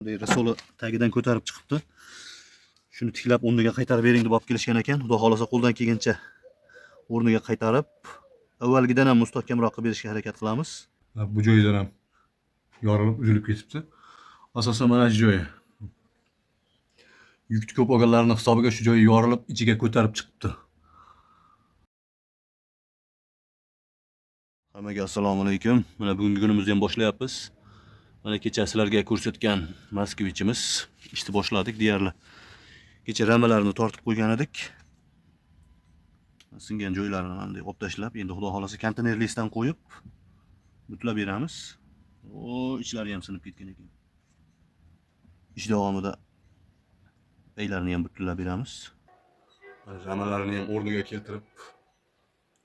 Bunday risoli tagidan ko'tarib chiqibdi. Shuni tiklab o'rniga qaytarib bering deb olib kelishgan ekan. Xudo xolasa qo'ldan kelgancha o'rniga qaytarib, avvalgidan ham mustahkamroq qilib berishga harakat qilamiz. Bu joyidan ham yorilib uzilib ketibdi. Asosan mana shu joyi. Yukni ko'p olganlarning hisobiga shu joyi yorilib ichiga ko'tarib chiqibdi. Hammaga assalomu alaykum. Mana bugungi kunimizni ham boshlayapmiz. Mana kecha sizlarga ko'rsatgan Moskvichimiz ishni boshladik deyarli. Kecha ramalarni tortib qo'ygan edik. Singan joylarini mana bunday olib tashlab, endi xudo xolasa konteyner listdan qo'yib butlab beramiz. O, ichlari ham sinib ketgan ekan. Ish davomida paylarini ham butunlab beramiz. Ramalarini ham o'rniga keltirib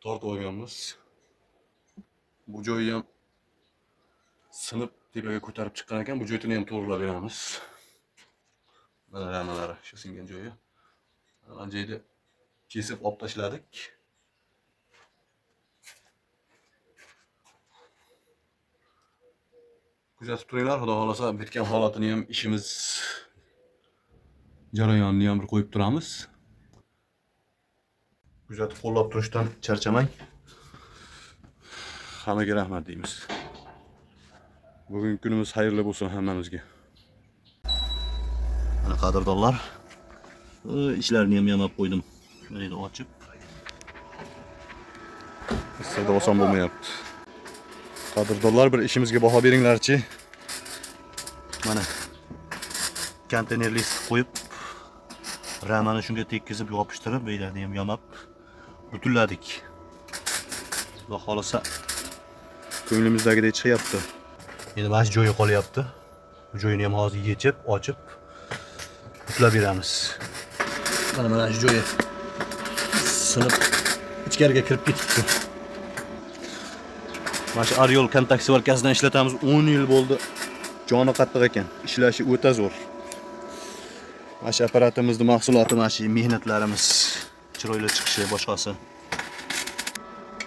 tortib olganmiz. Bu joyi ham sinib tepaga ko'tarib chiqqan ekan. Bu joyini ham to'g'rilab beramiz. Mana ramalari shu singan joyi. Mana joyda kesib olib tashladik. Kuzatib turinglar, xudo xolasa bitgan holatini ham ishimiz jarayonini ham bir qo'yib turamiz. Kuzatib qo'llab turishdan charchamang. Hammaga rahmat deymiz. Bugungi kunimiz xayrli bo'lsin hammamizga. Mana qadrdonlar, ishlarini ham yamab qo'ydim. Mana endi ochib. Issiqda oson bo'lmayapti. Qadrdonlar, bir ishimizga baho beringlarchi. Mana konteyner list qo'yib, ramani shunga tekkizib yopishtirib, beylarni ham yamab butunladik. Xudo xolasa ko'nglimizdagiday chiqyapti. Endi mana shu joyi qolyapti. Bu joyini ham hozir yechib, ochib butlab beramiz. Mana shu joyi sinib ichkariga kirib ketibdi. Mana shu Ariol kontakt svarkasidan ishlatamiz. 10 yil bo'ldi. Joni qattiq ekan. Ishlashi o'ta zo'r. Mana shu apparatimizni mahsuloti, mana shu mehnatlarimiz chiroyli chiqishi boshqasi.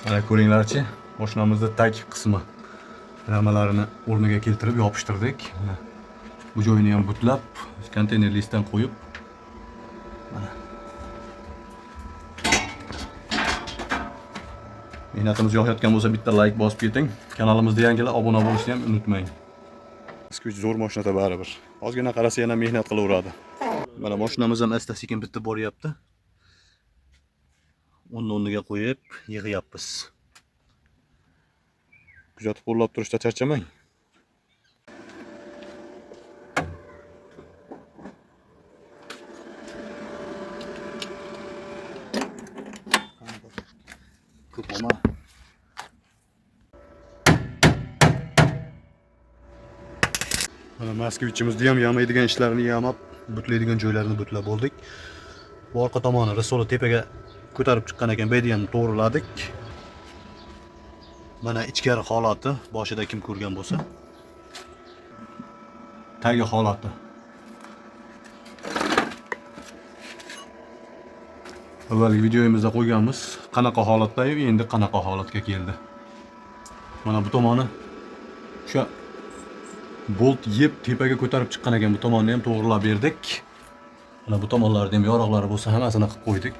Mana ko'ringlarchi, mashinamizda tag qismi ramalarini o'rniga keltirib yopishtirdik. Mana bu joyini ham butlab, konteyner listdan qo'yib, mana mehnatimiz yoqayotgan bo'lsa bitta like bosib keting. Kanalimizda yangilar obuna bo'lishni ham unutmang. Moskvich zo'r mashinada baribir. Ozgina qarasa yana mehnat qilaveradi. Mana mashinamiz ham asta-sekin bitib boryapti. O'rni-o'rniga qo'yib yig'yapmiz. Kuzatib qo'llab turishda charchamang. Ko'p olma. Mana Moskvichimizni ham yamaydigan ishlarini yamab, butlaydigan joylarini butlab bo'ldik. Bu orqa tomoni risoli tepaga ko'tarib chiqqan ekan, bu yerni ham to'g'riladik. Mana ichkari holati, boshida kim ko'rgan bo'lsa. Tagi holati. Avvalgi videomizda qo'yganmiz, qanaqa holatda endi qanaqa holatga keldi. Mana bu tomoni o'sha bolt yeb tepaga ko'tarib chiqqan ekan, bu tomonni ham to'g'rilab berdik. Mana bu tomonlarda ham yoriqlari bo'lsa hammasini qilib qo'ydik.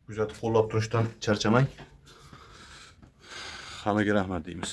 Kuzatib qo'llab turishdan charchamang. Hammaga rahmat deymiz.